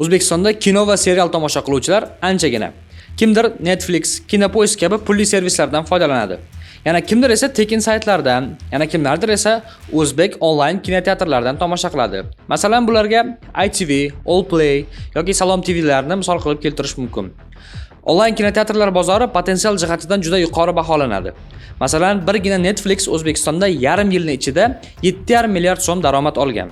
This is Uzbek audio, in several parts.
O'zbekistonda kino va serial tomosha qiluvchilar anchagina. Kimdir Netflix, Kinopoisk kabi pulli servislardan foydalanadi. Yana kimdir esa tekin saytlardan, yana kimlardir esa o'zbek onlayn kinoteatrlardan tomosha qiladi. Masalan, bularga ITV, Allplay yoki Salom TVlarni misol qilib keltirish mumkin. Onlayn kinoteatrlar bozori potensial jihatidan juda yuqori baholanadi. Masalan, birgina Netflix O'zbekistonda yarim yilning ichida 7,5 milliard so'm daromad olgan.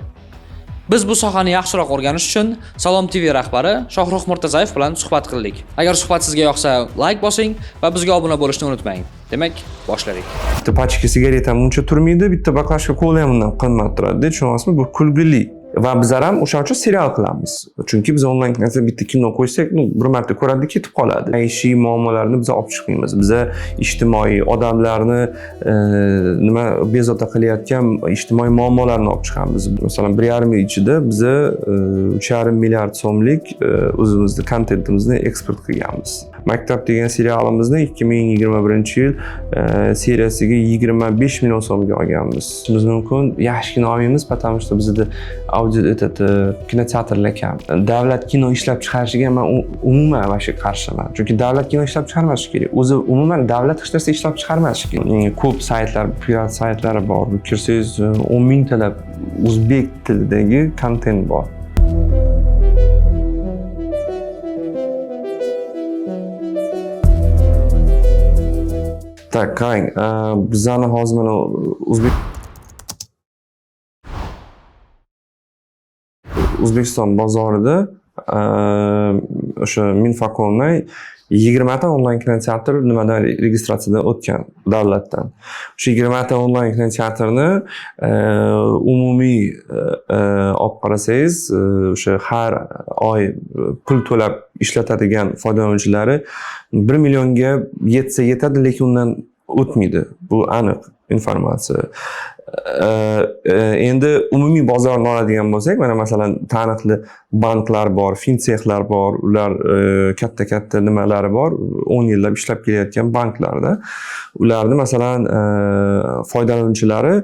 Biz bu sohani yaxshiroq o'rganish uchun Salom TV rahbari Shohrux Murtazayev bilan suhbat qildik. Agar suhbat sizga yoqsa, like bosing va bizga obuna bo'lishni unutmang. Demak, boshladik. Bitta pachka sigaret ham uncha turmaydi, bitta baklashka kola ham undan qimmat turadi, tushunyapsizmi? Bu kulgili. Va bizlar ham o'shaning uchun serial qilamiz. Chunki biz onlayn kinoda bitta kino qo'ysak, ну, bir marta ko'radi, ketib qoladi. Maishiy muammolarni biz olib chiqmaymiz. Biza ijtimoiy odamlarni nima bezovta qilayotgan ijtimoiy muammolarni olib chiqamiz. Masalan, 1,5 yil ichida biza 3,5 milliard so'mlik o'zimizni kontentimizni eksport qilganmiz. Maktab degan serialimizni 2021-yil seriyasiga 25 million so'mga olganmiz. Biz mumkin yaxshi kino olmaymiz, потому что bizda audio этот kinoteatrlar kam. Davlat kino ishlab chiqarishiga man umuman вообще qarshiman. Chunki davlat kino ishlab chiqarmashi kerak. O'zi umuman davlat hech narsa ishlab chiqarmashi kerak. Ko'p saytlar, pirat saytlari bor. Kirsangiz 10 mingtalab o'zbek tilidagi kontent bor. Так, qarang, bizani hozir mana O'zbekiston bozorida o'sha Minfacomdan 20 ta onlayn kinoteatr nimadan registratsiyadan o'tgan davlatdan. O'sha 20 ta onlayn kinoteatrni umumiy olib qarasangiz, o'sha har oy pul to'lab ishlatadigan foydalanuvchilari 1 millionga yetsa yetadi, lekin undan o'tmaydi. Bu aniq informatsiya. Endi umumiy bozorni oladigan bo'lsak, mana masalan taniqli banklar bor, fintechlar bor, ular katta-katta nimalari bor, 10 yillab ishlab kelayotgan banklarda. Ularni masalan foydalanuvchilari,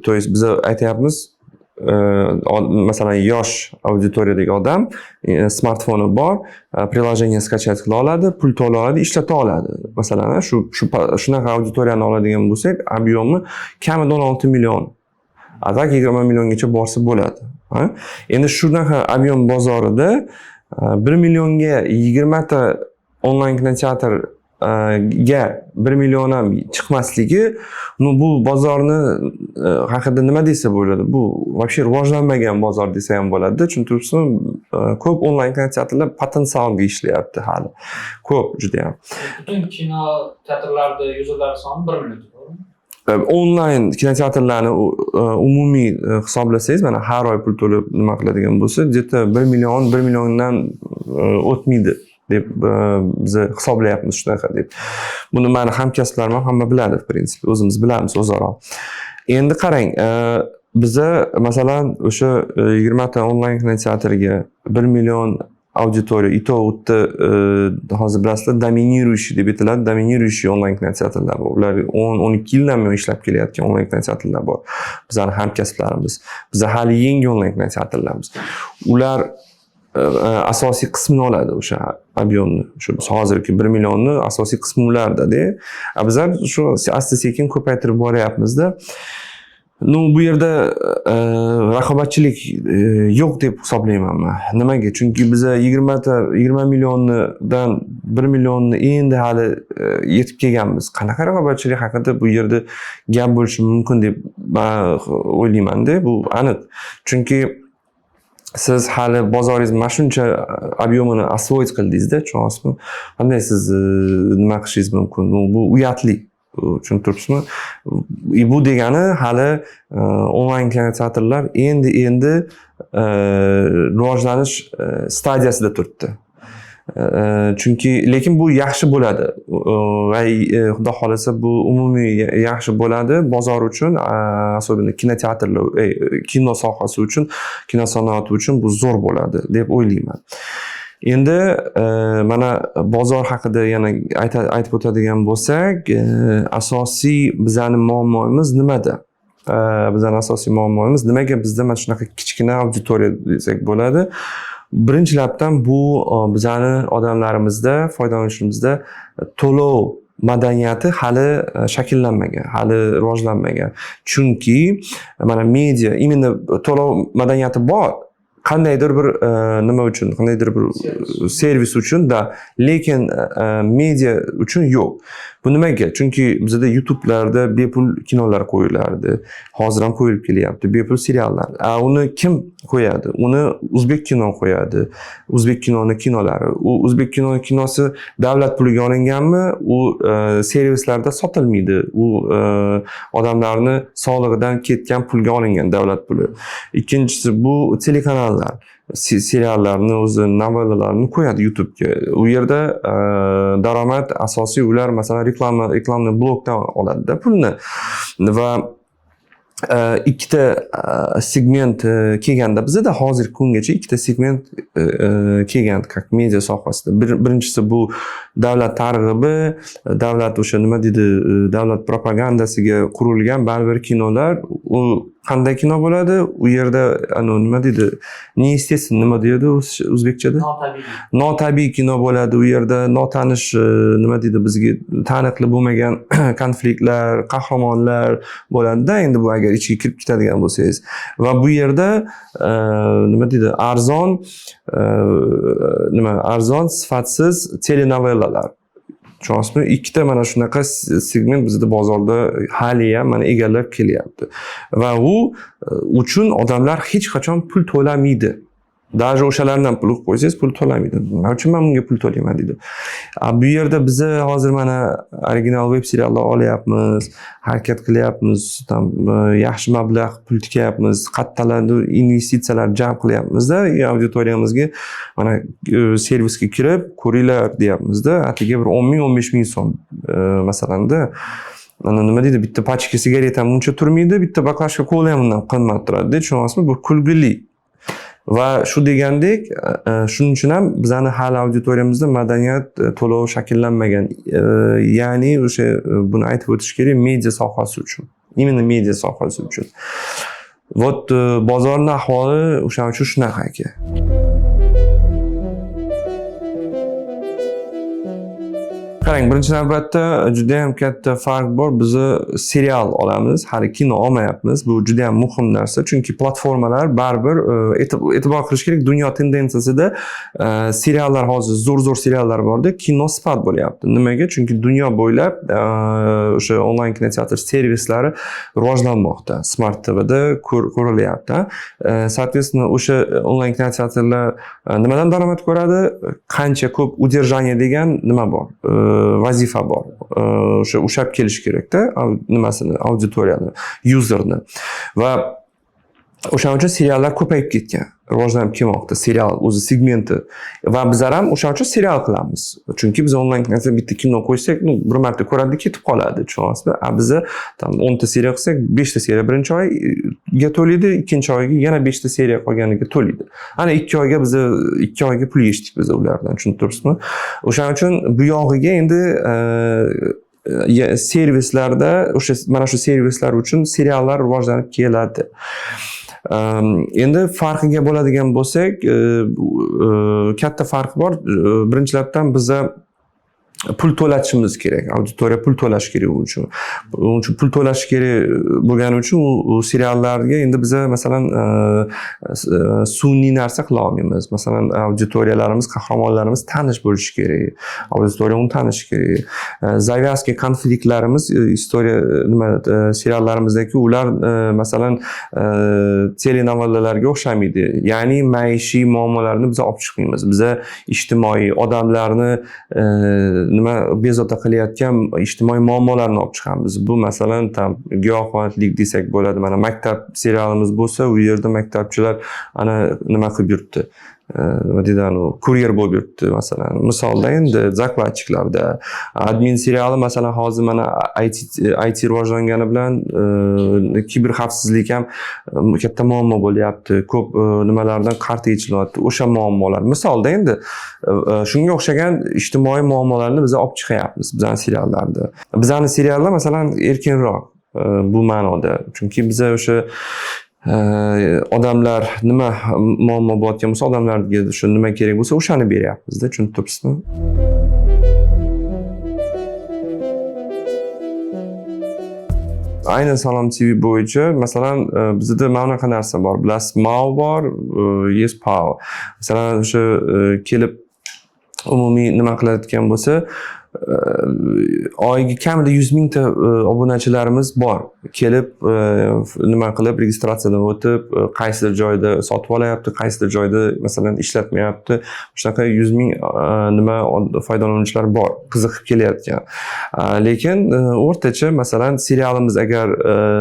то есть biz aytyapmiz, masalan yosh auditoriyadagi odam smartfoni bor, приложение скачать qila oladi, pul to'la oladi, ishlata oladi. Masalan, shu shunaqa auditoriyani oladigan bo'lsak, объем i kamida 16 million. А так 20 milliongacha borsa bo'ladi. Endi shunaqa объем bozorida 1 millionga 20 ta onlayn kinoteatr ga 1 million ham chiqmasligi, ну, bu bozorni haqida nima desa bo'ladi? Bu вообще rivojlanmagan bozor desa ham bo'ladi. Tushuntiribsizmi? Ko'p onlayn kinoteatrlar potensialga ishlayapti hali. Ko'p juda ham. Butun kino teatrlarda yuzerlar soni 1 million, to'g'rimi? Onlayn kinoteatrlarni umumiy hisoblasangiz, mana har oy pul to'lab nima qiladigan bo'lsa, где-то 1 million, 1 milliondan o'tmaydi deb biz hisoblayapmiz shunaqa deb. Buni mani hamkasblarim ham hamma biladi, в принципе, o'zimiz bilamiz o'zaro. Endi qarang, biza masalan o'sha 20 ta onlayn kinoteatrga 1 million auditoriya, и то u yerda hozir bilasizlar, доминирующий deb aytiladi, доминирующий onlayn kinoteatrlar bor. Ular 10-12 yildan buyon ishlab kelayotgan onlayn kinoteatrlar bor. Bizani hamkasblarimiz. Biza hali yangi onlayn kinoteatrlarmiz. Ular asosiy qismini oladi o'sha объем ni. Shu hozirgi 1 millionni asosiy qismi ularda-da. Bizlar shu asta-sekin ko'paytirib boryapmiz-da. Ну, bu yerda raqobatchilik yo'q deb hisoblayman man. Nimaga? Chunki biza 20 ta 20 milliondan 1 millionni endi hali yetib kelganmiz. Qanaqa raqobatchilik haqida bu yerda gap bo'lishi mumkin deb man o'ylayman-da, bu aniq. Chunki siz hali bozoringiz mana shuncha объем ini освоить qildingizda, tushunyapsizmi? Qanday siz nima qilishingiz mumkin? Bu uyatli. Tushunib turibsizmi? Bu degani hali onlayn kinoteatrlar endi rivojlanish stadiyasida turibdi. Chunki lekin bu yaxshi bo'ladi. Va xudo xohlasa bu umumiy yaxshi bo'ladi bozor uchun, особенно kinoteatrlar, kino sohasi uchun, kino sanoati uchun bu zo'r bo'ladi deb o'ylayman. Endi mana bozor haqida yana aytib o'tadigan bo'lsak, asosiy bizani muammomiz nimada? Bizani asosiy muammomiz nimaga bizda mana shunaqa kichkina auditoriya desak bo'ladi. Birinchilabdan bu bizani odamlarimizda, foydalanuvchilarimizda to'lov madaniyati hali shakllanmagan, hali rivojlanmagan. Chunki mana media, именно to'lov madaniyati bor. Qandaydir bir nima uchun, qandaydir bir servis uchun da, lekin media uchun yo'q. Bu nimaga? Chunki bizda YouTube'larda bepul kinolar qo'yilardi. Hozir ham qo'yilib kelyapti, bepul seriallar. A uni kim qo'yadi? Uni o'zbek kino qo'yadi. O'zbek kinoni kinolari. U o'zbek kino kinosi davlat puliga olinganmi? U servislarda sotilmaydi. U odamlarni solig'idan ketgan pulga olingan, davlat puli. Ikkinchisi, bu telekanallar seriallarni, o'zi novellalarni qo'yadi YouTube'ga. U yerda daromad asosiy ular, masalan, reklama, рекламный blokdan oladida pulni. Va ikkita segment kelganda, bizada hozirgi kungacha ikkita segment kelgan, как media sohasida. Birinchisi bu davlat targ'ibi, davlat o'sha, nima deydi, davlat propagandasiga qurilgan baribir kinolar. U qanday kino bo'ladi? U yerda anavi, nima deydi, неестественно, nima deydi o'zbekchada? Notabiiy. Notabiiy kino bo'ladi. U yerda notanish, nima deydi, bizga taniqli bo'lmagan konfliktlar, qahramonlar bo'ladida. Endi bu agar ichiga kirib ketadigan bo'lsangiz va bu yerda nima deydi, arzon, nima, arzon, sifatsiz telenovellalar, tushunyapsizmi? Ikkita mana shunaqa segment bizda bozorda haliyam mana egallab kelyapti va u uchun odamlar hech qachon pul to'lamaydi. Даже o'shalardan pul qo'ysangiz, pul to'lamaydi. Nima uchun man bunga pul to'layman, deydi. A bu yerda biza hozir mana original veb seriallar olyapmiz, harakat qilyapmiz, там yaxshi mablag' pul tikyapmiz, qayerlardir investitsiyalar jalb qilyapmizda, auditoriyamizga mana servisga kirib ko'ringlar deyapmizda, atigi bir 10 ming, 15 ming so'm masalanda. Mana, nima deydi, bitta pachka sigaret ham uncha turmaydi, bitta баклажка kola ham undan qimmat turadida, tushunyapsizmi? Bu kulgili. Va shu degandek, shuning uchun ham bizani hali auditoriyamizda madaniyat to'lov shakllanmagan. Ya'ni o'sha buni aytib o'tish kerak media sohasi uchun. Именно media sohasi uchun. Вот bozorning ahvoli o'shaning uchun shunaqa, aka. Qarang, birinchi navbatda juda ham katta farq bor. Bizni serial olamiz, hali kino olmayapmiz. Bu juda ham muhim narsa, chunki platformalar baribir e'tibor qilish kerak. Dunyo tendensiyasida seriallar, hozir zo'r-zo'r seriallar borda, kino sifat bo'lyapti. Nimaga? Chunki dunyo bo'ylab o'sha onlayn kinoteatr servislari rivojlanmoqda. Smart TVda ko'rilyapti. Соответственно, o'sha onlayn kinoteatrlar nimadan daromad ko'radi? Qancha ko'p удержание degan nima bor? Vazifa bor. O'sha ushlab kelish kerakda, nimasini, auditoriyani, userni. Va o'shaning uchun seriallar ko'payib ketgan, rivojlanib kelmoqda serial o'zi segmenti. Va bizlar ham o'shaning uchun serial qilamiz. Chunki biz onlayn kinoteatr bitta kino qo'ysak, ну, bir marta ko'radi, ketib qoladi, tushunyapsizmi? A biza там 10 ta seriya qilsak, 5 ta seriya birinchi oyga to'laydi, ikkinchi oyga yana 5 ta seriya qolganiga to'laydi. Ana 2 oyga biza, 2 oyga pul yechdik biz ulardan, tushunib turibsizmi? O'shaning uchun bu yog'iga endi servislarda o'sha mana shu servislar uchun seriallar rivojlanib keladi. Endi farqiga bo'ladigan bo'lsak, katta farq bor. Birinchilardan biza pul to'latishimiz kerak. Auditoriya pul to'lashi kerak u uchun. Uning uchun pul to'lashi kerak bo'lgani uchun u seriallarga endi biza, masalan, sun'iy narsa qila olmaymiz. Masalan, auditoriyalarimiz, qahramonlarimiz tanish bo'lishi kerak. Auditoriya uni tanishi kerak. Завязка konfliktlarimiz, история, nima, seriallarimizdagi ular, masalan, telenovellalarga o'xshamaydi. Ya'ni maishiy muammolarni biz olib chiqmaymiz. Biza ijtimoiy odamlarni nima, bezovta qilayotgan ijtimoiy muammolarni olib chiqamiz. Bu, masalan, там giyohvandlik desak bo'ladi. Mana maktab serialimiz bo'lsa, u yerda maktabchilar ana nima qilib yuribdi. Nima deydi, anavi kuryer bo'lib yuribdi, masalan. Misolda endi закладчик larda. Admin seriali, masalan, hozir mana IT rivojlangani bilan kiber xavfsizlik ham katta muammo bo'lyapti. Ko'p nimalardan qarta yechilyapti. O'sha muammolar. Misolda endi shunga o'xshagan ijtimoiy muammolarni biz olib chiqyapmiz bizning seriallarda. Bizning seriallar, masalan, erkinroq. Bu ma'noda, chunki biza o'sha odamlar nima muammo bo'layotgan bo'lsa, odamlarga shu nima kerak bo'lsa, o'shani beryapmizda, tushunib turibsizmi? Aynan Salom TV bo'yicha, masalan, bizda mana bunaqa narsa bor. Bilasiz, MAU bor, yes PAU. Masalan, o'sha kelib umumiy nima qilayotgan bo'lsa, oyiga kamida 100 mingta obunachilarimiz bor. Kelib nima qilib, registratsiyadan o'tib, qaysidir joyda sotib olyapti, qaysidir joyda masalan ishlatmayapti. Shunaqa 100 ming nima foydalanuvchilar bor, qiziqib kelayotgan. Lekin o'rtacha masalan serialimiz agar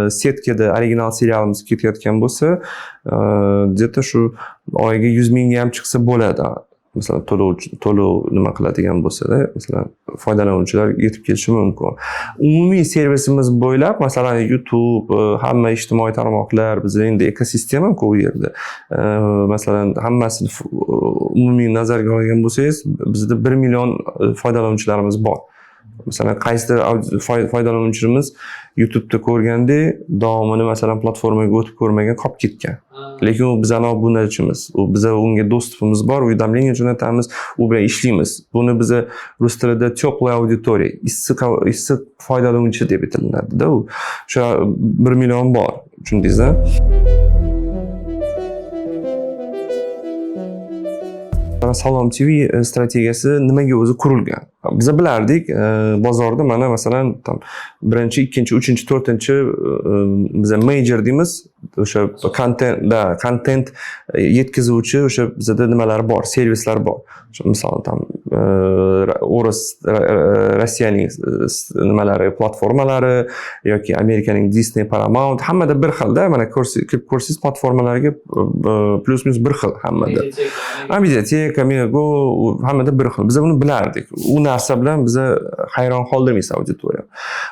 сетка da original serialimiz ketayotgan bo'lsa, где-то shu oyiga 100 mingga ham chiqsa bo'ladi. Masalan, to'lov nima qiladigan bo'lsa-da, masalan, foydalanuvchilar yetib kelishi mumkin. Umumiy servisimiz bo'ylab, masalan, YouTube, hamma ijtimoiy tarmoqlar, bizda endi ekosistema-ku u yerda. Masalan, hammasini umumiy nazarga olgan bo'lsangiz, bizda 1 million foydalanuvchilarimiz bor. Masalan, qaysidir foydalanuvchimiz YouTube'da ko'rganda, davomini masalan platformaga o'tib ko'rmagan, qolib ketgan. Lekin u bizani obunachimiz. U biza unga доступ imiz bor, уведомление jo'natamiz, u bilan ishlaymiz. Buni biza rus tilida теплая аудитория, issiq issiq foydalanuvchi deb aytiladida u. O'sha 1 million bor, tushundingiz? Salom TV strategiyasi nimaga o'zi qurilgan? Biza bilardik, bozorda mana masalan там birinchi, ikkinchi, uchinchi, to'rtinchi, biza major deymiz, o'sha kontent, да, kontent yetkazuvchi o'sha bizada nimalar bor, servislar bor. O'sha misol там o'ris, Rossiyaning nimalari, platformalari yoki Amerikaning Disney, Paramount, hammada bir xilda, mana kirib ko'rsangiz platformalarga плюс-минус bir xil hammada. Mediateka, Megago hammada bir xil. Biz buni bilardik. U narsa bilan biza hayron qoldirmaymiz auditoriya.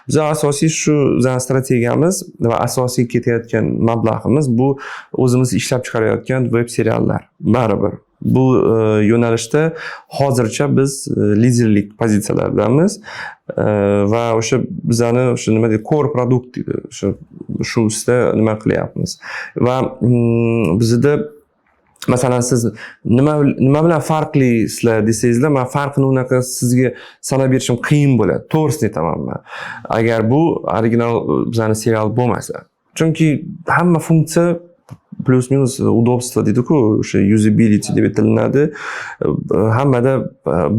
Biza asosiy shu bizani strategiyamiz va asosiy ketayotgan mablag'imiz bu o'zimiz ishlab chiqarayotgan veb seriallar. Baribir bu yo'nalishda hozircha biz liderlik pozitsiyalardamiz va o'sha bizani o'sha nima deydi, core produkt deydi, o'sha shu ustida nima qilyapmiz va bizda masalan siz nima bilan farqlisizlar desangizlar, man farqini unaqa sizga sanab berishim qiyin bo'ladi, to'g'risini aytaman man, agar bu original bizani serial bo'lmasa, chunki hamma funksiya плюс-минус, удобство deydiku, o'sha usability deb aytilinadi, hammada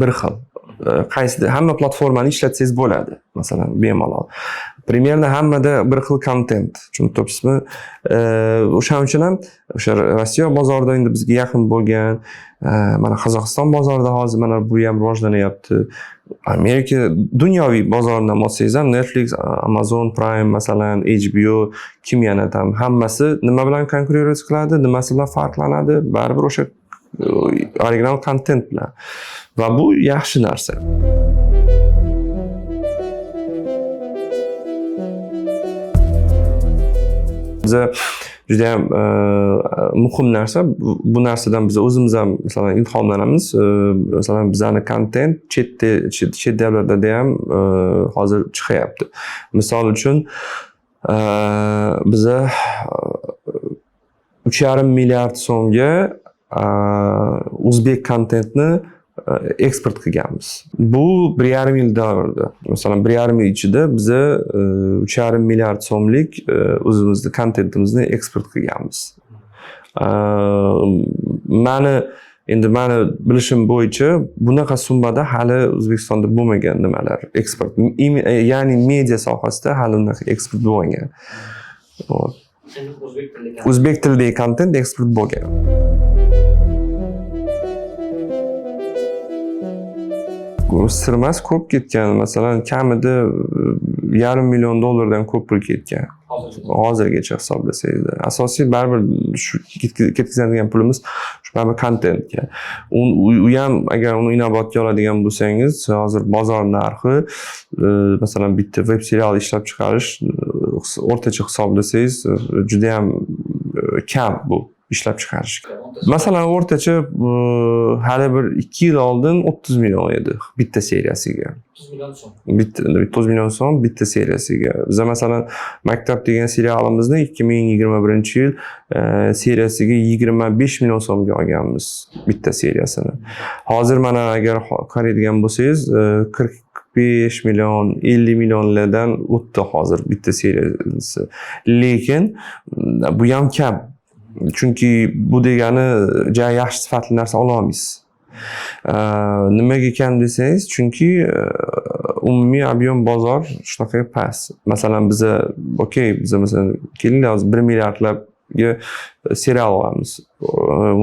bir xil, qaysi hamma platformani ishlatsangiz bo'ladi masalan bemalol, примерно hammada bir xil kontent, tushunib turibsizmi? O'shaning uchun ham o'sha Rossiya bozorida endi bizga yaqin bo'lgan, mana Qozog'iston bozorida hozir mana bu ham rivojlanyapti, Amerika, dunyoviy bozordan olsangiz ham Netflix, Amazon Prime masalan, HBO, kim yana там, hammasi nima bilan konkurensiya qiladi, nimasi bilan farqlanadi? Baribir o'sha original kontent bilan va bu yaxshi narsa. Biza judayam muhim narsa, bu narsadan biz o'zimiz ham masalan ilhomlanamiz. Masalan, bizani kontent chet davlatlarda ham hozir chiqyapti. Misol uchun, biza 3,5 milliard so'mga o'zbek kontentni eksport qilganmiz. Bu 1,5 yil davrida. Masalan, 1,5 yil ichida biza 3,5 milliard so'mlik o'zimizni kontentimizni eksport qilganmiz. Mani endi mani bilishim bo'yicha bunaqa summada hali O'zbekistonda bo'lmagan nimalar eksport. Ya'ni media sohasida hali unaqa eksport bo'lmagan. Вот. O'zbek tilida. O'zbek tilidagi kontent eksport bo'lgan. Bu sir emas, ko'p ketgan. Masalan, kamida 500,000 dollardan ko'p pul ketgan. Hozirgacha hisoblasangiz. Asosiy baribir shu ketkazadigan pulimiz shu baribir kontentga. U ham agar uni inobatga oladigan bo'lsangiz, hozir bozor narxi, masalan, bitta veb serial ishlab chiqarish, o'rtacha hisoblasangiz, juda ham kam bu. ishlab chiqarish. Masalan, o'rtacha hali bir 2 yil oldin 30 million edi bitta seriyasiga. 30 million so'm. Bitta 30 million so'm bitta seriyasiga. Biza masalan Maktab degan serialimizni 2021-yil seriyasiga 25 million so'mga olganmiz bitta seriyasini. Hozir mana agar qaraydigan bo'lsangiz, 45 million, 50 millionlardan o'tdi hozir bitta seriyasi. Lekin bu ham kam. Chunki bu degani ja yaxshi sifatli narsa ola olmaysiz. Nimaga kam desangiz, chunki umumiy объем bozor shunaqa past. Masalan, biza okey, biza masalan kelinglar hozir 1 milliardlabga serial olamiz.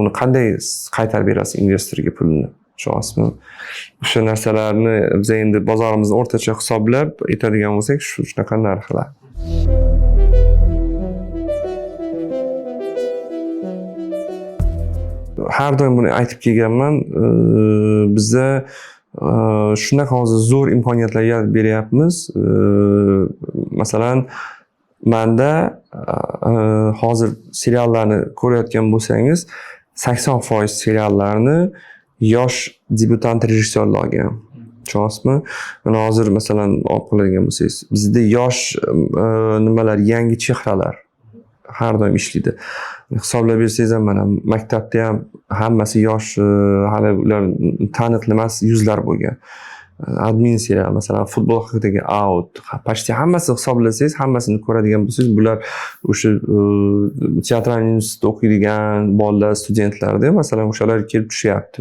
Uni qanday qaytarib berasiz investorga pulini? Tushunyapsizmi? O'sha narsalarni biz endi bozorimizni o'rtacha hisoblab aytadigan bo'lsak, shunaqa narxlar. Har doim buni aytib kelganman. Biza shunaqa hozir zo'r imkoniyatlar yaratib beryapmiz. Masalan, manda hozir seriallarni ko'rayotgan bo'lsangiz, 80% seriallarni yosh debyutant rejissyorlar olgan. Tushunyapsizmi? Mana hozir masalan olib qo'yadigan bo'lsangiz, bizda yosh nimalar, yangi chehralar har doim ishlaydi. Hisoblab bersangiz ham mana maktabda ham hammasi yosh, hali ular taniqli emas yuzlar bo'lgan. Admin serial, masalan, futbol haqidagi Out, почти hammasi hisoblasangiz, hammasini ko'radigan bo'lsangiz, bular o'sha teatral institutda o'qiydigan bolalar, studentlarda, masalan, o'shalar kelib tushyapti.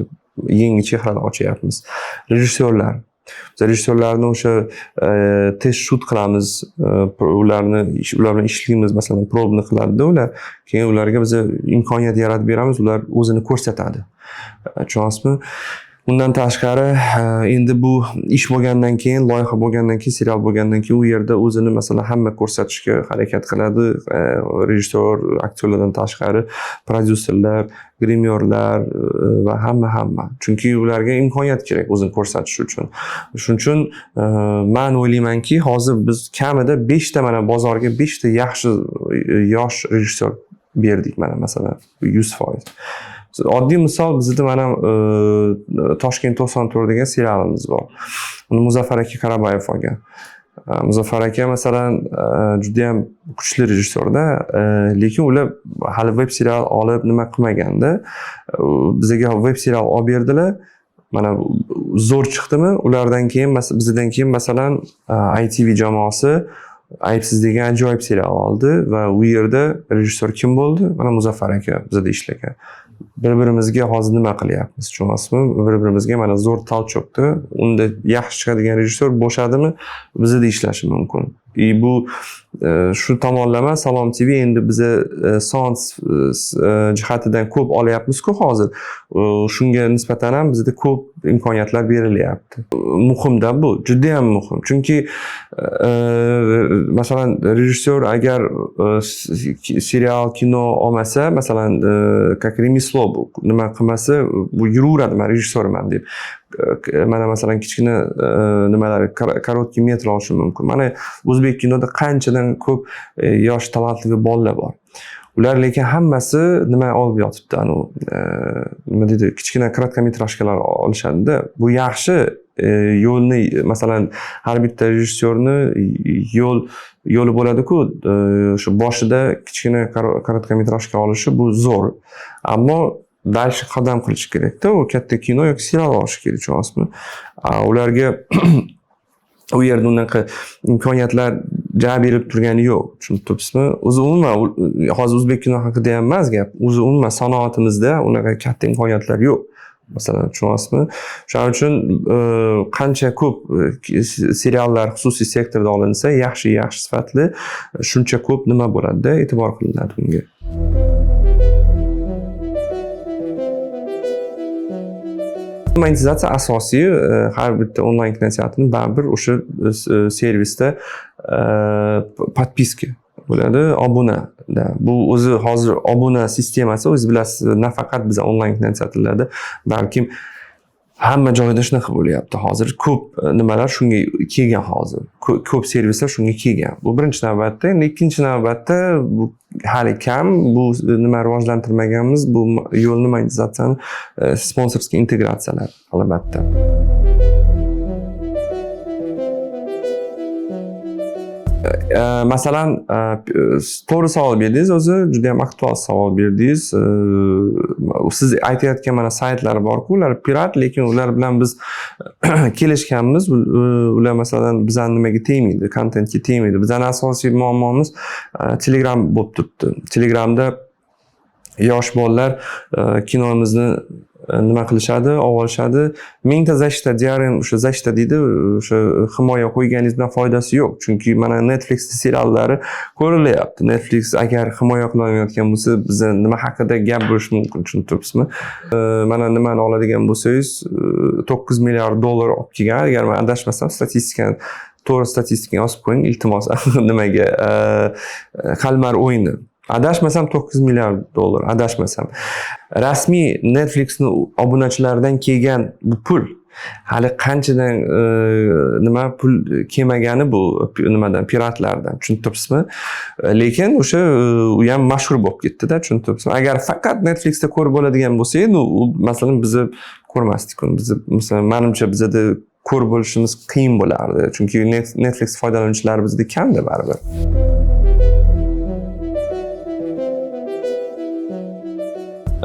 Yangi chehralar ochyapmiz. Rejissyorlar. Biz rejissyorlarni o'sha test shoot qilamiz, ularni ular bilan ishlaymiz, masalan, probni qiladida ular. Keyin ularga biz imkoniyat yaratib beramiz, ular o'zini ko'rsatadi. Tushunyapsizmi? Undan tashqari, endi bu ish bo'lgandan keyin, loyiha bo'lgandan keyin, serial bo'lgandan keyin u yerda o'zini masalan hamma ko'rsatishga harakat qiladi. Rejissyor, aktyorlardan tashqari prodyuserlar, grimyorlar va hamma. Chunki ularga imkoniyat kerak o'zini ko'rsatish uchun. Shuning uchun men o'ylaymanki, hozir biz kamida 5 ta mana bozorga 5 ta yaxshi yosh rejissyor berdik mana masalan 100%. Oddiy misol bizda mana Toshkent 94 degan serialimiz bor. Uni Muzaffar aka Qarabayev olgan. Muzaffar aka masalan juda ham kuchli rejissyorda, lekin ular hali web serial olib nima qilmaganda, bizga web serial olib berdilar. Mana zo'r chiqdimi? Ulardan keyin bizdan keyin masalan ITV jamoasi Aybsiz degan ajoyib serial oldi va u yerda rejissyor kim bo'ldi? Mana Muzaffar aka bizda ishlagan. Bir-birimizga hozir nima qilyapmiz, tushunyapsizmi? Bir-birimizga mana zo'r толчок da, unda yaxshi chiqadigan rejissyor bo'shadimi, bizda ishlashi mumkin. И bu shu tomonlama Salom TV endi biza son jihatidan ko'p olyapmiz-ku hozir. Shunga nisbatan ham bizda ko'p imkoniyatlar berilyapti. Muhimda bu, juda ham muhim. Chunki masalan rejissyor agar serial, kino olmasa, masalan как ремесло bu nima qilmasa, bu yuraveradi, men rejissyorman deb. Mana masalan kichkina nimalar, короткий метр olishi mumkin. Mana o'zbek kinoda qanchadan ko'p yosh talantli bolalar bor. Ular lekin hammasi nima olib yotibdi, anu nima deydi, kichkina короткометражка lar olishadi-da. Bu yaxshi yo'lni, masalan, har bitta rejissyorni yo'li bo'ladi-ku, shu boshida kichkina короткометражка olishi bu zo'r. Ammo дальше qadam qilish kerakda, u katta kino yoki serial olish kerak, tushunyapsizmi? Ularga u yerda unaqa imkoniyatlar ja berib turgani yo'q, tushunib turibsizmi? O'zi umuman hozir o'zbek kino haqida ham emas gap, o'zi umuman sanoatimizda unaqa katta imkoniyatlar yo'q. Masalan, tushunyapsizmi? Shuning uchun qancha ko'p seriallar xususiy sektorda olinsa, yaxshi sifatli, shuncha ko'p nima bo'ladida, e'tibor qilinadi bunga. Monetizatsiya asosiy, har bitta onlayn kinoteatrni baribir o'sha servisda podpiska bo'ladi, obuna. Da. Bu o'zi hozir obuna sistemasi, o'zingiz bilasiz, nafaqat biz onlayn kinoteatrlarda, balkim Hamma joyda shunaqa bo'lyapti hozir. Ko'p nimalar shunga kelgan hozir. Ko'p servislar shunga kelgan. Bu birinchi navbatda. Endi ikkinchi navbatda bu hali kam, bu nima rivojlantirmaganmiz, bu yo'lni, monetizatsiyani, sponsorskiy integratsiyalar albatta. Masalan, to'g'ri savol berdingiz, o'zi juda ham aktual savol berdingiz. Siz aytayotgan mana saytlar borku, ular pirat, lekin ular bilan biz kelishganmiz. Ular masalan bizani nimaga tegmaydi, kontentga tegmaydi. Bizani asosiy muammomiz Telegram bo'lib turibdi. Telegramda yosh bolalar kinomizni nima qilishadi, olishadi. Mingta защита, DRM, o'sha защита deydi, o'sha himoya qo'yganingiz bilan foydasi yo'q. Chunki mana Netflix seriallari ko'rilyapti. Netflix agar himoya qilinayotgan bo'lsa, biza nima haqida gap bo'lishi mumkin, tushunib turibsizmi? Mana nimani oladigan bo'lsangiz, 9 milliard dollar olib kelgan, agar men adashmasam, statistikani, to'g'ri statistikani yozib qo'ying, iltimos, nimaga, Kalmar o'yini. Adashmasam 9 milliard dollar, adashmasam. Rasmiy Netflixni obunachilaridan kelgan bu pul hali qanchadan nima pul kelmagani bu nimadan, piratlardan, tushunib turibsizmi? Lekin o'sha u ham mashhur bo'lib ketdi-da, tushunib turibsizmi? Agar faqat Netflixda ko'rib bo'ladigan bo'lsa edi, u masalan bizni ko'rmasdik uni. Bizni masalan, menimcha bizada ko'rib bo'lishimiz qiyin bo'lardi. Chunki Netflix foydalanuvchilari bizda kamda baribir.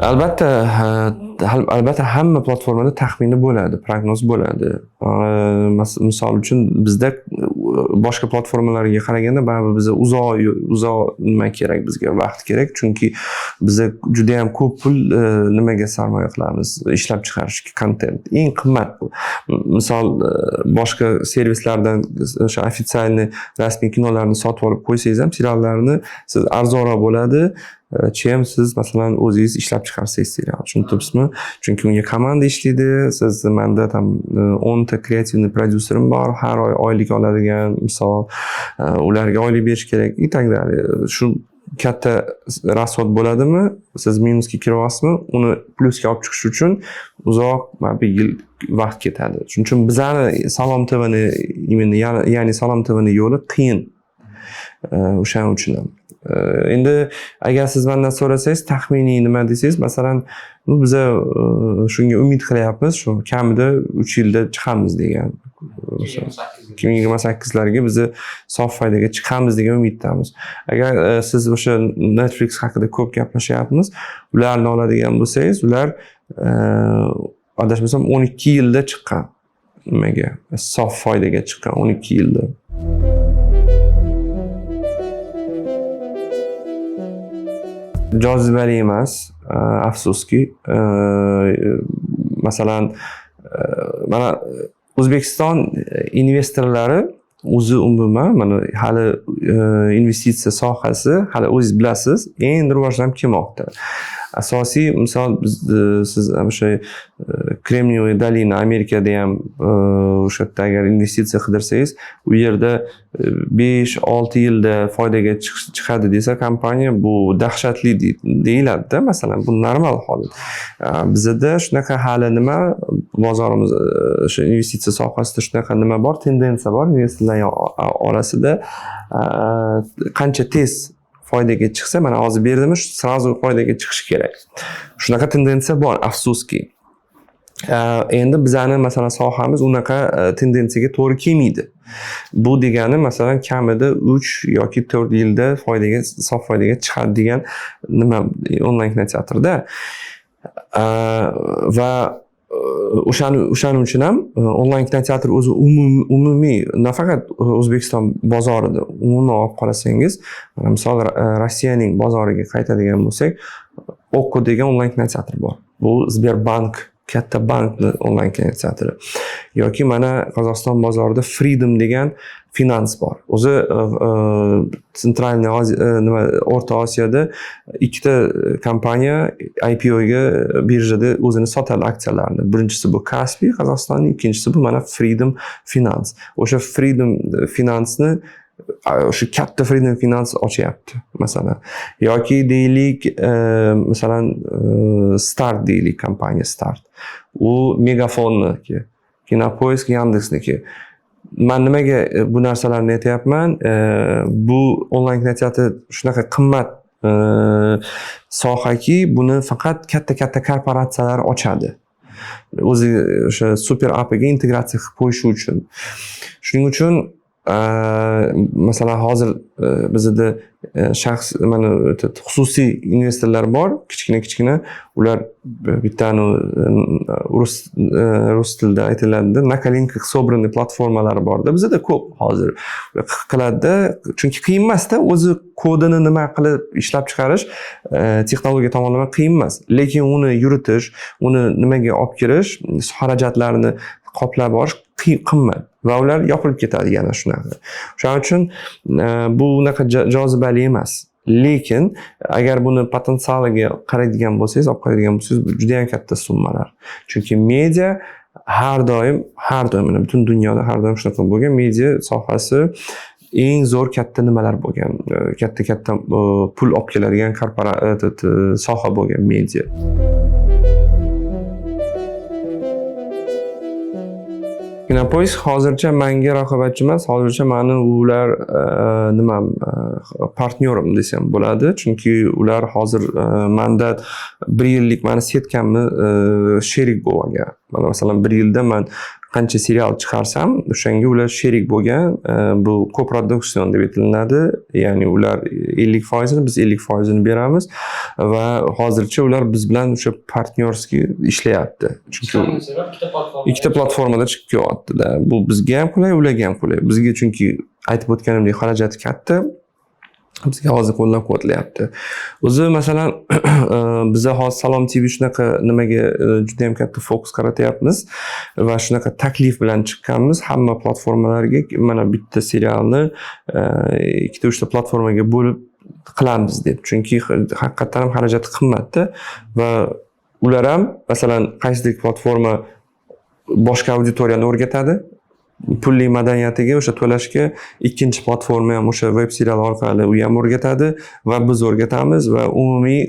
Albatta, albatta hamma platformada taxmini bo'ladi, prognoz bo'ladi. Misol uchun bizda boshqa platformalarga qaraganda baribir biza uzoq uzoq nima kerak, bizga vaqt kerak, chunki biza juda ham ko'p pul nimaga sarmoya qilamiz, ishlab chiqarishga kontent. Eng qimmat bu. Misol boshqa servislardan o'sha официальный rasmiy kinolarni sotib olib qo'ysangiz ham, seriallarni siz arzonroq bo'ladi, чем siz masalan o'zingiz ishlab chiqarsangiz serial, tushunib turibsizmi? Chunki unga komanda ishlaydi. Siz manda там 10 ta креативный prodyuserim bor, har oy oylik oladigan, misol, ularga oylik berish kerak и так далее. Shu katta расход bo'ladimi, siz minusga kiryapsizmi, uni plyusga olib chiqish uchun uzoq mana bir yil vaqt ketadi. Shuning uchun bizani Salom TVni именно, ya'ni Salom TVni yo'li qiyin. O'shaning uchun ham endi agar siz mandan so'rasangiz, taxminiy nima desangiz, masalan, biza shunga umid qilyapmiz, shu kamida 3 yilda chiqamiz degan, 2028larga biza sof foydaga chiqamiz degan umiddamiz. Agar siz o'sha Netflix haqida ko'p gaplashyapmiz, ularni oladigan bo'lsangiz, ular adashmasam 12 yilda chiqqan, nimaga, sof foydaga chiqqan 12 yilda. Jozibali emas, afsuski. Masalan, mana O'zbekiston investorlari o'zi umuman mana hali investitsiya sohasi hali, o'zingiz bilasiz, endi rivojlanib kelmoqda. Asosiy misol biz, siz o'sha Кремниевая долина, Amerikada ham, o'sha yerda agar investitsiya qidirsangiz, u yerda 5-6 yilda foydaga chiqadi desa kompaniya, bu dahshatli deyiladida, masalan, bu normal holat. Bizada shunaqa hali nima, bozorimiz, o'sha investitsiya sohasida shunaqa nima bor, tendensiya bor investorlar orasida: qancha tez foydaga chiqsa, mana hozir berdimi, сразу foydaga chiqishi kerak, shunaqa tendensiya bor, afsuski. Endi bizani masalan sohamiz unaqa tendensiyaga to'g'ri kelmaydi. Bu degani, masalan, kamida 3 yoki 4 yilda foydaga, sof foydaga chiqadi degan nima onlayn kinoteatrda. Va o'shaning uchun ham onlayn kinoteatr o'zi umumiy, nafaqat O'zbekiston bozorida, umuman olib qarasangiz, mana misol Rossiyaning bozoriga qaytadigan bo'lsak, Okko degan onlayn kinoteatr bor. Bu Sberbank, katta bankni onlayn kinoteatri. Yoki mana Qozog'iston bozorida Freedom degan finans bor. O'zi Центральный Osiyo, nima, O'rta Osiyoda ikkita kompaniya IPOga birjada o'zini sotadi aksiyalarini. Birinchisi bu Kaspi Qozog'istonning, ikkinchisi bu mana Freedom Finance. O'sha Freedom Finance'ni O'sha katta Freedom Finance ochyapti, masalan. Yoki deylik, masalan, Start deylik, kompaniya Start. U Megafonniki, Kinopoisk Yandexniki. Man nimaga bu narsalarni aytyapman? Bu onlayn kinoteatr shunaqa qimmat sohaki, buni faqat katta-katta korporatsiyalar ochadi. O'zi o'sha super appiga integratsiya qilib qo'yishi uchun. Shuning uchun masalan, hozir bizda shaxs, mana, xususiy investorlar bor, kichkina-kichkina, ular bittani rus tilida aytiladi, на коленках собранный platformalari borda, bizada ko'p hozir qiladida, chunki qiyin emasda, o'zi kodini nima qilib ishlab chiqarish texnologiya tomonlama qiyin emas, lekin uni yuritish, uni nimaga olib kirish, xarajatlarini qoplab borish qimmat va ular yopilib ketadi yana shunaqa. Shuning uchun bu unaqa jozibali emas. Lekin agar buni potensialiga qaraydigan bo'lsangiz, olib qaraydigan bo'lsangiz, bu juda ham katta summalar. Chunki media har doim, har doim, mana butun dunyoda har doim shunaqa bo'lgan, media sohasi eng zo'r katta nimalar bo'lgan, katta-katta pul olib keladigan soha bo'lgan media. Kinopoisk hozircha menga raqobatchi emas, hozircha mani ular nimam, партнёр im desam bo'ladi, chunki ular hozir manda bir yillik mani сетка mni sherik bo'lib olgan. Mana, masalan, bir yilda man qancha serial chiqarsam, o'shanga ular sherik bo'lgan. Bu koproduksion deb aytilinadi, ya'ni ular 50%ini, biz 50%ini beramiz va hozircha ular biz bilan o'sha партнёрский ishlayapti. Chunki ikkita platformada chiqib kelyapti-da. Bu bizga ham qulay, ularga ham qulay. Bizga chunki aytib o'tganimdek xarajati katta, bizga hozir qo'llab-quvvatlayapti. O'zi, masalan, biza hozir Salom TV shunaqa nimaga juda ham katta fokus qaratyapmiz va shunaqa taklif bilan chiqqanmiz hamma platformalarga, mana bitta serialni ikkita uchta platformaga bo'lib qilamiz deb. Chunki haqiqatdan ham xarajati qimmatda va ular ham, masalan, qaysidir platforma boshqa auditoriyani o'rgatadi pulli madaniyatiga, o'sha to'lashga, ikkinchi platforma ham o'sha veb serial orqali u ham o'rgatadi va biz o'rgatamiz va umumiy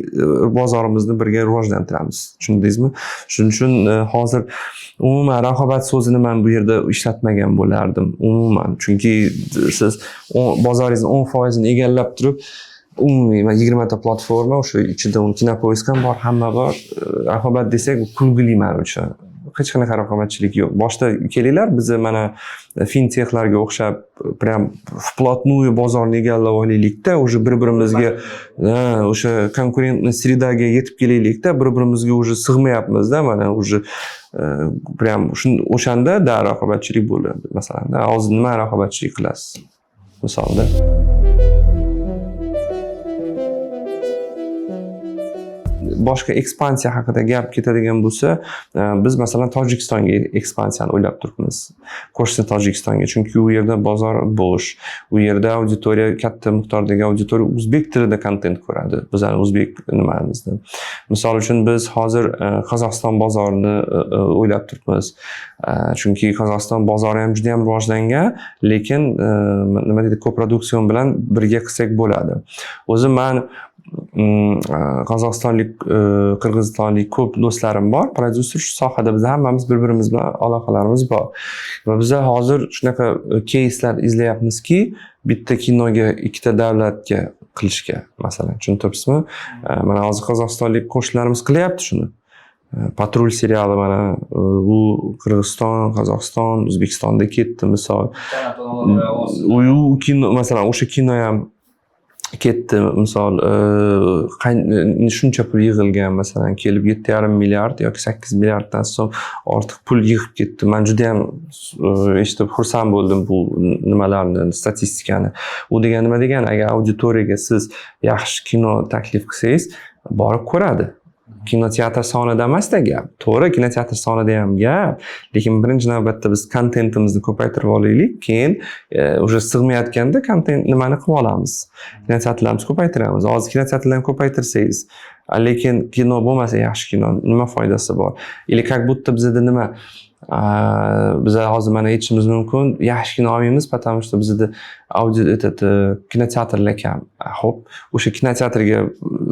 bozorimizni birga rivojlantiramiz, tushundingizmi? Shuning uchun hozir umuman raqobat so'zini man bu yerda ishlatmagan bo'lardim umuman, chunki siz bozoringizni 10%ini egallab turib, umumiy 20 ta platforma, o'sha ichida Kinopoisk ham bor, hamma bor, raqobat desak, bu kulgili man uchun. Hech qanaqa raqobatchilik yo'q. Boshida kelinglar, bizni mana fintexlarga o'xshab прям вплотную bozorni egallab olaylikda, уже bir birimizga o'sha конкурентный среда ga yetib kelaylikda, bir birimizga уже sig'mayapmizda, mana уже прям o'shanda da raqobatchilik bo'ladi, masalan. Hozir nima raqobatchilik qilasiz, misolda? Boshqa ekspansiya haqida gap ketadigan bo'lsa, biz, masalan, Tojikistonga ekspansiyani o'ylab turibmiz, qo'shni Tojikistonga, chunki u yerda bozor bo'sh, u yerda auditoriya, katta miqdordagi auditoriya o'zbek tilida kontent ko'radi, bizani o'zbek nimamizni. Misol uchun, biz hozir Qozog'iston bozorini o'ylab turibmiz, chunki Qozog'iston bozori ham juda yam rivojlangan, lekin nima deydi, koproduksion bilan birga qilsak bo'ladi. O'zi man qozog'istonlik, qirg'izistonlik ko'p do'stlarim bor prodyuser shu sohada. Biz hammamiz bir birimiz bilan aloqalarimiz bor va biza hozir shunaqa keyslar izlayapmizki, bitta kinoga ikkita davlatga qilishga, masalan, tushunib turibsizmi? Mana hozir qozog'istonlik qo'shnilarimiz qilyapti shuni. "Patrul" seriali mana u Qirg'iziston, Qozog'iston, O'zbekistonda ketdi, misol. U kino, masalan, o'sha kino ham ketdi, misol, shuncha pul yig'ilgan, masalan, kelib 7,5 milliard yoki 8 milliarddan so'm ortiq pul yig'ib ketdi. Man judayam eshitib xursand bo'ldim bu nimalarni, statistikani. U degani nima degani? Agar auditoriyaga siz yaxshi kino taklif qilsangiz, borib ko'radi. Kinoteatr sonida emasda gap. To'g'ri, kinoteatr sonida ham gap, lekin birinchi navbatda biz kontentimizni ko'paytirib olaylik, keyin уже sig'mayotganda kontent nimani qilib olamiz, kinoteatrlarimizni ko'paytiramiz. Hozir kinoteatrlarni ko'paytirsangiz Lekin kino bo'lmasa, yaxshi kino nima foydasi bor? Или как будто bizada nima, biza hozir mana aytishimiz mumkin, yaxshi kino olmaymiz, потому что bizada audio этот kinoteatrlar kam. Ho'p, o'sha kinoteatrga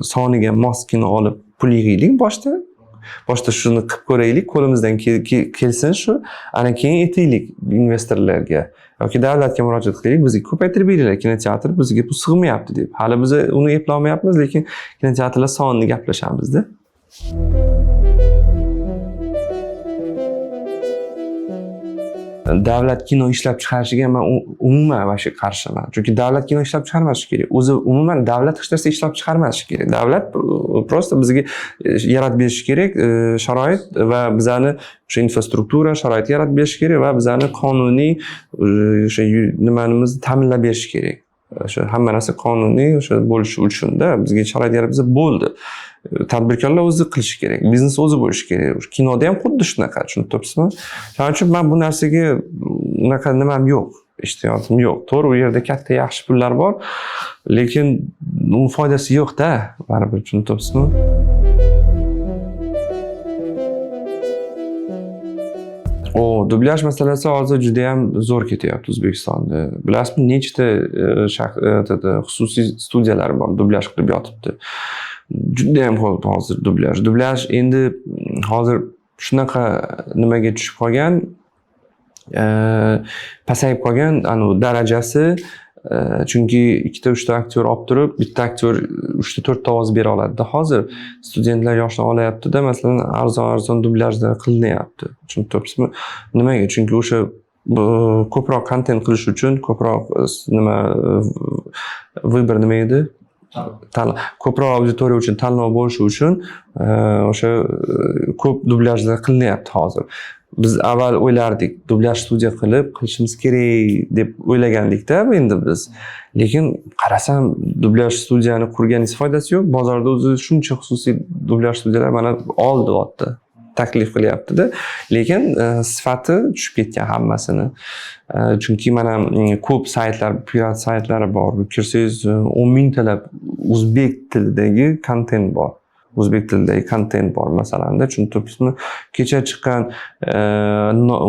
soniga mos kino olib pul yig'aylik boshda. Boshda shuni qilib ko'raylik, qo'limizdan kelsin shu, ana keyin aytaylik investorlarga yoki davlatga murojaat qilaylik, bizga ko'paytirib beringlar kinoteatr, bizga bu sig'mayapti deb. Hali biz uni eplolmayapmiz, lekin kinoteatrlar sonini gaplashamizda. Davlat kino ishlab chiqarishiga man umuman вообще qarshiman. Chunki davlat kino ishlab chiqarmasligi kerak. O'zi umuman davlat hech narsa ishlab chiqarmasligi kerak. Davlat просто bizga yaratib berishi kerak sharoit va bizani o'sha infrastruktura, sharoit yaratib berishi kerak va bizani qonuniy o'sha nimanimizni ta'minlab berishi kerak. O'sha hamma narsa qonuniy o'sha bo'lishi uchun-da bizga sharoit yaratib bersa bo'ldi. Tadbirkorlar o'zi qilishi kerak, biznes o'zi bo'lishi kerak. O'sha kinoda ham xuddi shunaqa, tushunib turibsizmi? Shuning uchun man bu narsaga unaqa nimam yo'q, ishtiyoqim yo'q. To'g'ri, u yerda katta yaxshi pullar bor, lekin uni foydasi yo'q-da, baribir, tushunib turibsizmi? O, dublyaj masalasi hozir juda ham zo'r ketyapti O'zbekistonda. Bilasizmi, nechta xususiy studiyalar bor, dublyaj qilib yotibdi. Juda ham ko'p hozir dublyaj. Dublyaj endi hozir shunaqa nimaga tushib qolgan, pasayib qolgan anu darajasi, chunki ikkita uchta aktyor olib turib, bitta aktyor uchta to'rtta ovoz bera oladida. Hozir studentlar, yoshlar olyaptida, masalan, arzon arzon dublyajlar qilinyapti, tushunib turibsizmi? Nimaga? Chunki o'sha ko'proq kontent qilish uchun ko'proq nima, выбор nima edi, ko'proq auditoriya uchun tanlov bo'lishi uchun o'sha ko'p dublyajlar qilinyapti hozir. Biz avval o'ylardik, dublyaj studiya qilib qilishimiz kerak deb o'ylagandikda endi biz. Lekin qarasam, dublyaj studiyani qurganingiz foydasi yo'q, bozorda o'zi shuncha xususiy dublyaj studiyalar mana oldyapti, taklif qilyaptida, lekin sifati tushib ketgan hammasini. Chunki mana ko'p saytlar, pirat saytlari bor, kirsangiz 10 mingtalab o'zbek tilidagi kontent bor, o'zbek tilidagi kontent bor masalanda, tushunib turibsizmi? Kecha chiqqan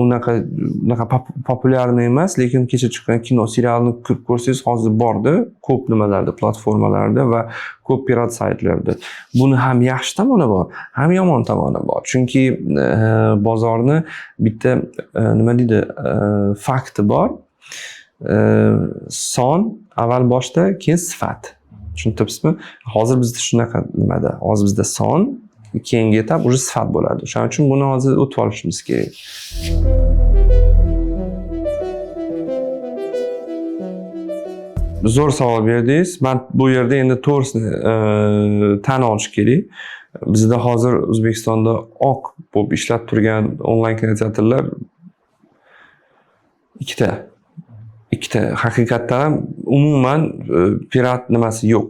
unaqa unaqa популярный emas, lekin kecha chiqqan kino, serialni kirib ko'rsangiz, hozir borda ko'p nimalarda, platformalarda va ko'p pirat saytlarda. Buni ham yaxshi tomoni bor, ham yomon tomoni bor, chunki bozorni bitta nima deydi, fakti bor. Son avval boshda, keyin sifat, tushunib turibsizmi? Hozir bizda shunaqa nimada, hozir bizda son, keyingi etap уже sifat bo'ladi. O'shaning uchun buni hozir o'tib olishimiz kerak. Zo'r savol berdingiz. Man bu yerda endi to'g'risini tan olish kerak, bizda hozir O'zbekistonda oq bo'lib ishlab turgan onlayn kinoteatrlar ikkita, ikkita. Haqiqatdan ham umuman pirat nimasi yo'q.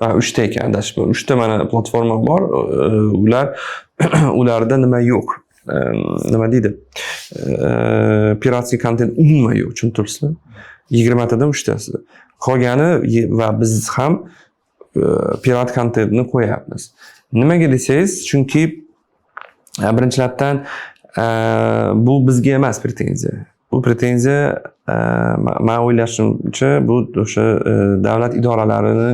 Ha, uchta ekan, adashibman, uchta mana platforma bor. Ular ularda nima yo'q, nima deydi, пиратский kontent umuman yo'q, tushunib turibsizmi? 20 tadan uchtasi, qolgani va biz ham pirat kontentni qo'yapmiz. Nimaga desangiz, chunki birinchilardan bu bizga emas pretenziya, bu pretenziya man o'ylashimcha bu o'sha davlat idoralarini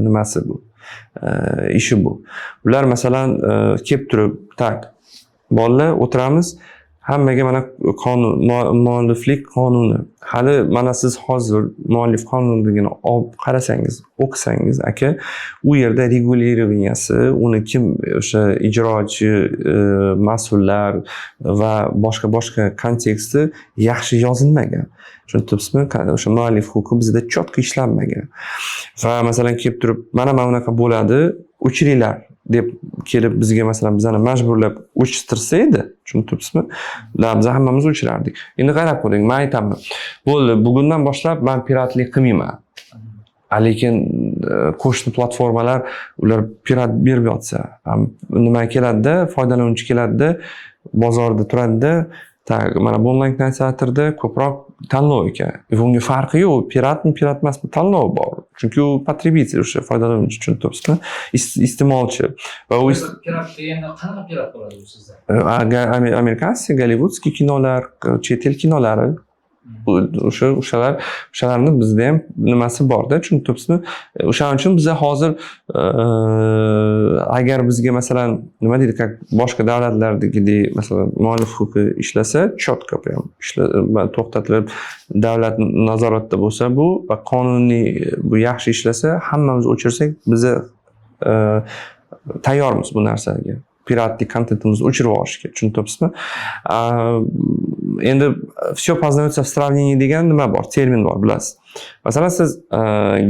nimasi bu, ishi bu. Ular masalan kelib turib, так, bolalar, o'tiramiz, hammaga mana qonun, mualliflik qonuni. Hali mana siz hozir muallif qonunligini olib qarasangiz, o'qisangiz, aka, u yerda регулирования si, uni kim o'sha ijrochi, mas'ullar va boshqa boshqa konteksti yaxshi yozilmagan, tushunib turibsizmi? O'sha muallif huquqi bizda четко ishlanmagan va masalan kelib turib, mana bunaqa bo'ladi, o'chiringlar deb kelib bizga masalan bizani majburlab o'chirtirsa edi, tushunib turibsizmi, да, biz hammamiz o'chirardik. Endi qarab ko'ring, man aytaman, bo'ldi, bugundan boshlab man piratlik qilmayman. A lekin qo'shni platformalar, ular pirat berib yotsa, nima keladida, foydalanuvchi keladida, bozorda turadida. Так, mana bu onlayn kinoteatrda ko'proq tanlov ekan. Bunga farqi yo'q, piratmi, pirat emasmi, tanlov bor. Chunki u потребитель, o'sha foydalanuvchi, tushunib turibsizmi? Iste'molchi. Va u Pirat deganda qanaqa pirat bo'ladi u sizda? Американский, голливудский kinolar, chet el kinolari, o'sha o'shalarni bizda ham nimasi borda, tushunib turibsizmi? O'shaning uchun biza hozir agar bizga, masalan, nima deydi, как boshqa davlatlardagidek, masalan, muallif huquqi ishlasa, четко прям to'xtatilib, davlat nazoratida bo'lsa bu va qonuniy bu yaxshi ishlasa, hammamiz o'chirsak, biza tayyormiz bu narsaga, piratlik kontentimizni o'chirib yuborishga, tushunib turibsizmi? Endi "все познается в сравнении" degan nima bor, termin bor, bilasiz. Masalan, siz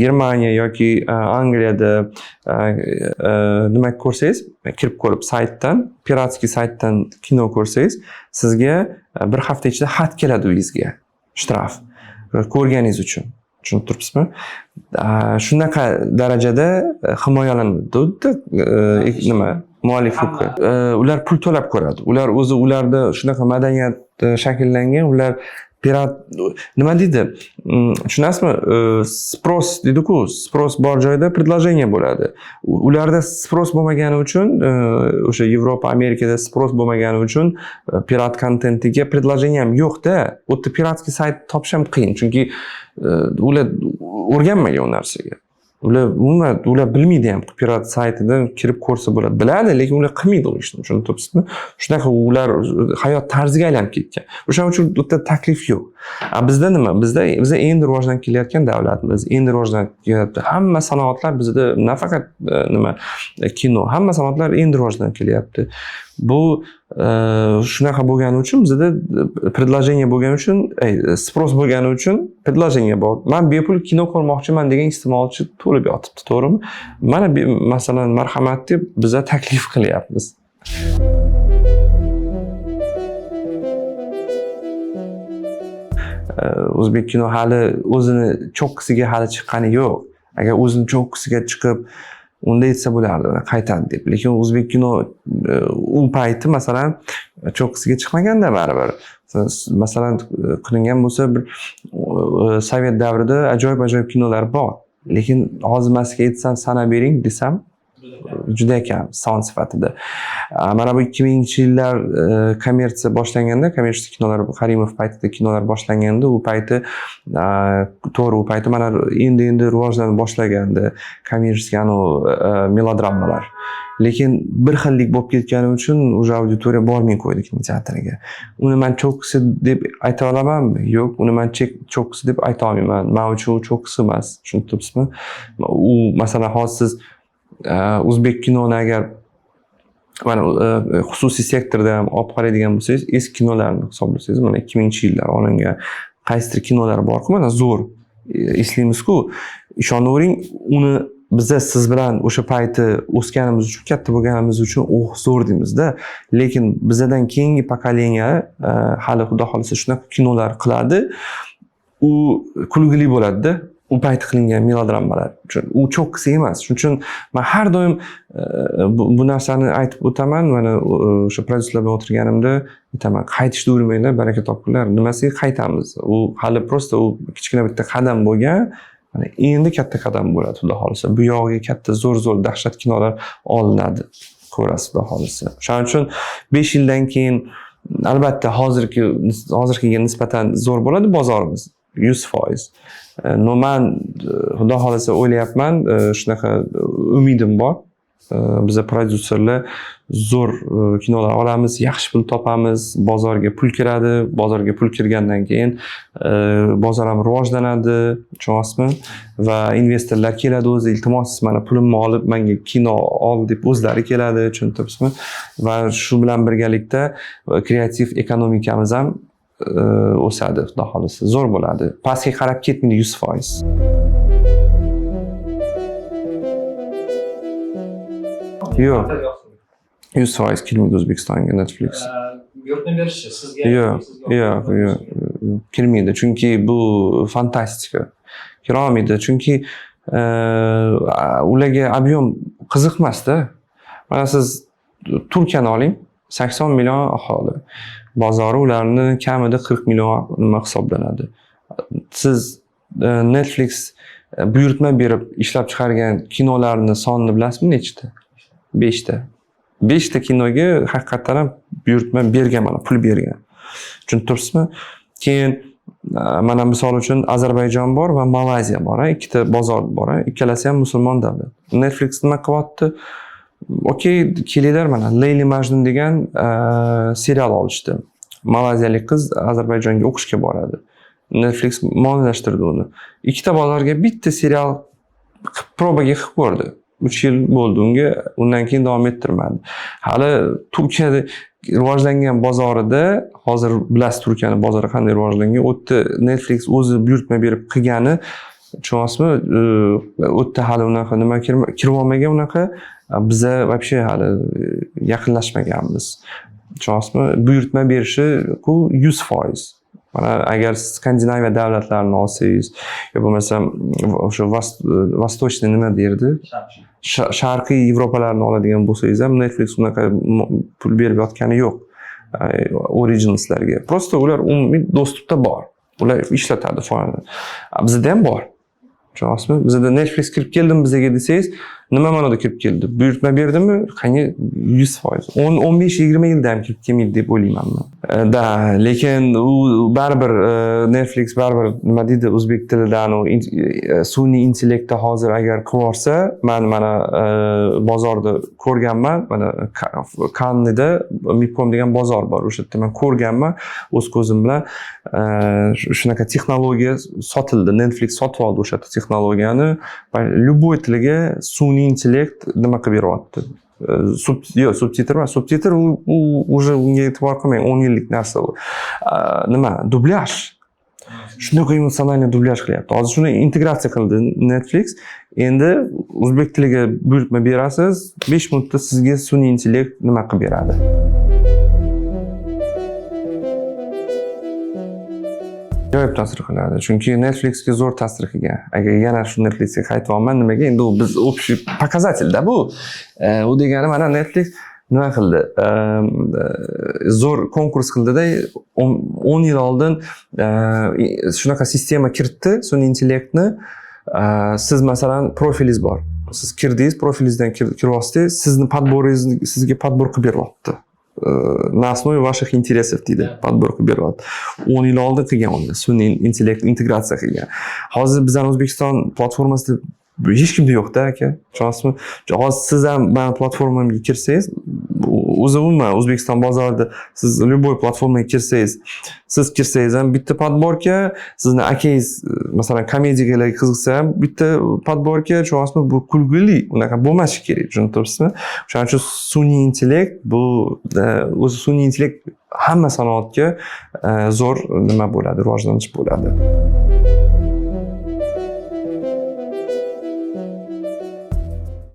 Germaniya yoki Angliyada nima ko'rsangiz, kirib ko'rib saytdan, пиратский saytdan kino ko'rsangiz, sizga bir hafta ichida xat keladi uyingizga, shtraf ko'rganingiz uchun, tushunib turibsizmi? Shunaqa darajada himoyalanadi nima, muallif huquqi. Ular pul to'lab ko'radi. Ular o'zi, ularda shunaqa madaniyat shakllangan, ular pirat, nima deydi, tushunasizmi? Спрос deydiku, спрос bor joyda предложение bo'ladi. Ularda спрос bo'lmagani uchun, o'sha Yevropa, Amerikada спрос bo'lmagani uchun pirat kontentiga предложение ham yo'qda. U yerda пиратский sayt topish ham qiyin, chunki ular o'rganmagan u narsaga. Ular umuman, ular bilmaydi ham, pirat saytidan kirib ko'rsa bo'ladi. Biladi, lekin ular qilmaydi u ishni, tushunib turibsizmi? Shunaqa ular hayot tarziga aylanib ketgan. O'shaning uchun u yerda taklif yo'q. A bizda nima? Bizda, biza endi rivojlanib kelayotgan davlatmiz, endi rivojlanib kelyapti. Hamma sanoatlar bizda, nafaqat nima, kino, hamma sanoatlar endi rivojlanib kelyapti. Bu shunaqa bo'lgani uchun bizda предложение bo'lgani uchun, спрос bo'lgani uchun предложение bor. Man bepul kino ko'rmoqchiman degan iste'molchi to'lib yotibdi, to'g'rimi? Mana masalan, marhamat deb biza taklif qilyapmiz. O'zbek kino hali o'zini cho'qqisiga hali chiqqani yo'q. Agar o'zini cho'qqisiga chiqib, unda aytsa bo'lardi, qaytadi deb. Lekin o'zbek kino u payti, masalan, cho'qqisiga chiqmaganda baribir. Masalan, qilingan bo'lsa, bir sovet davrida ajoyib ajoyib kinolar bor. Lekin hozir man sizga aytsam, sanab bering desam, juda kam son sifatida. Mana bu 2000-yillar kommersiya boshlanganda, kommersiya kinolar, Karimov paytida kinolar boshlanganda, u payti, to'g'ri, u payti mana endi endi rivojlanib boshlagandi kommersiya, melodramalar. Lekin bir xillik bo'lib ketgani uchun уже auditoriya bormay qo'ydi kinoteatrga. Uni man cho'qqisi deb ayta olamanmi? Yo'q, uni man cho'qqisi deb ayta olmayman. Man uchun u cho'qqisi emas, tushunib turibsizmi? U, masalan, hozir siz o'zbek kinoni agar mana xususiy sektorda ham olib qaraydigan bo'lsangiz, eski kinolarni hisoblasangiz, mana 2000-yillar olingan qaysidir kinolar borku, mana zo'r eslaymizku, ishonavering, uni biza siz bilan o'sha payti o'sganimiz uchun, katta bo'lganimiz uchun "Oh, zo'r" deymizda. Lekin bizadan keyingi поколение hali, xudo xohlasa, shunaqa kinolar qiladi, u kulgili bo'ladida, u payt qilingan melodramalar uchun u cho'qqisi emas. Shuning uchun man har doim bu narsani aytib o'taman. Mana o'sha prodyuserlar bilan o'tirganimda aytaman: "Qaytishni urmanglar, baraka topinglar. Nimasiga qaytamiz? U hali просто u kichkina bitta qadam bo'lgan, mana endi katta qadam bo'ladi, xudo xohlasa. Bu yog'iga katta, zo'r zo'r dahshat kinolar olinadi, ko'rasiz, xudo xohlasa". O'shaning uchun 5 yildan keyin albatta hozirgiga nisbatan zo'r bo'ladi bozorimiz, 100%. Но man xudo xohlasa o'ylayapman, shunaqa umidim bor. Biza prodyuserlar zo'r kinolar olamiz, yaxshi pul topamiz, bozorga pul kiradi. Bozorga pul kirgandan keyin bozor ham rivojlanadi, tushunyapsizmi? Va investorlar keladi o'zi, "Iltimos, mana pulimni olib, manga kino ol" deb o'zlari keladi, tushuntyapsizmi? Va shu bilan birgalikda kreativ ekonomikamiz ham o'sadi, xudo xohlasa, zo'r bo'ladi, pastga qarab ketmaydi 100%. Yo'q, 100% kelmaydi O'zbekistonga Netflix. Buyurtma berishi sizga? Yo'q, yo'q, yo'q, kelmaydi, chunki bu fantastika, kirolmaydi, chunki ularga объем qiziq emasda. Mana siz Turkiyani oling, 80 million aholi. Bozori ularni kamida 40 million nima hisoblanadi. Siz Netflix buyurtma berib ishlab chiqargan kinolarni sonini bilasizmi nechta? 5 ta. 5 ta kinoga haqiqatan ham buyurtma bergan, mana pul bergan. Tushunib turibsizmi? Keyin mana misol uchun Ozarbayjon bor va Malayziya bor, ikkita bozor bor, ikkalasi ham musulmon davlat. Netflix nima qilyapti? Okey, kelinglar, mana Leyli Majnun degan serial olishdi. Malayziyalik qiz Ozarbayjonga o'qishga boradi. Netflix moliyalashtirdi uni. Ikkita bozorga bitta serial probaga qilib ko'rdi. 3 yil bo'ldi unga, undan keyin davom ettirmadi. Hali Turkiyada rivojlangan bozorida, hozir bilasiz Turkiyani bozori qanday rivojlangan, u yerda Netflix o'zi buyurtma berib qilgani, tushunyapsizmi? U yerda hali unaqa nima kirib olmagan unaqa, biza вообще hali yaqinlashmaganmiz. Tushunyapsizmi? Buyurtma berishi ku 100%. Mana agar Skandinaviya davlatlarini olsangiz, yo bo'lmasam o'sha восточный nima derdi? Sharqiy Yevropalarni oladigan bo'lsangiz ham Netflix unaqa pul berib yotgani yo'q originalslarga. Просто ular umumiy доступ da bor. Ular ishlatadi, foydalanadi. Bizda ham bor. Tushunyapsizmi? Bizda Netflix kirib keldimi bizaga desangiz, nima ma'noda kirib keldi? Buyurtma berdimi? Qani 100%. 10, 15, 20 yilda ham kirib kelmaydi deb o'ylayman men. Да, lekin u baribir Netflix baribir nima deydi, o'zbek tilidan u sun'iy intellektda hozir agar qilib yuborsa, man mana bozorda ko'rganman, mana Kannida Mipcom degan bozor bor, o'sha yerda man ko'rganman o'z ko'zim bilan, shunaqa texnologiya sotildi. Netflix sotib oldi o'sha yerda texnologiyani va любой tiliga sun'iy intellekt nima qilib beryapti. Yo'q, subtitr emas, subtitr u уже unga e'tibor qilmang, 10 yillik narsa u. Nima, dublyaj. Shunaqa эмоциональный dublyaj qilyapti. Hozir shuni integratsiya qildi Netflix. Endi o'zbek tiliga buyurtma berasiz, 5 minutda sizga sun'iy intellekt nima qilib beradi. Ajoyib ta'sir qiladi. Chunki Netflixga zo'r ta'sir qilgan. Agar yana shu Netflixga qaytyapman, nimaga? Endi u biz общий показатель da bu. U degani mana Netflix nima qildi? Zo'r konkurs qildida, 10 yil oldin shunaqa sistema kiritdi, sun'iy intellektni. Siz masalan profilingiz bor. Siz kirdingiz, profilingizdan kiryapsiz, sizni подбор ingizni sizga подбор qilib beryapti. На основе ваших интересов deydi, подбор qilib beryapti. 10 yil oldin qilgan uni, sun'iy intellekt integratsiya qilgan. Hozir bizani O'zbekiston platformasida hech kimda yo'qda aka, tushunyapsizmi? Hozir siz ham mani platformamga kirsangiz, o'zi umuman O'zbekiston bozorida siz любой platformaga kirsangiz, siz kirsangiz ham bitta подборка, sizni akangiz masalan komediyalarga qiziqsa ham bitta подборка, tushunyapsizmi? Bu kulgili, unaqa bo'lmashi kerak, tushunib turibsizmi? O'shaning uchun sun'iy intellekt bu o'zi sun'iy intellekt hamma sanoatga zo'r nima bo'ladi, rivojlanish bo'ladi.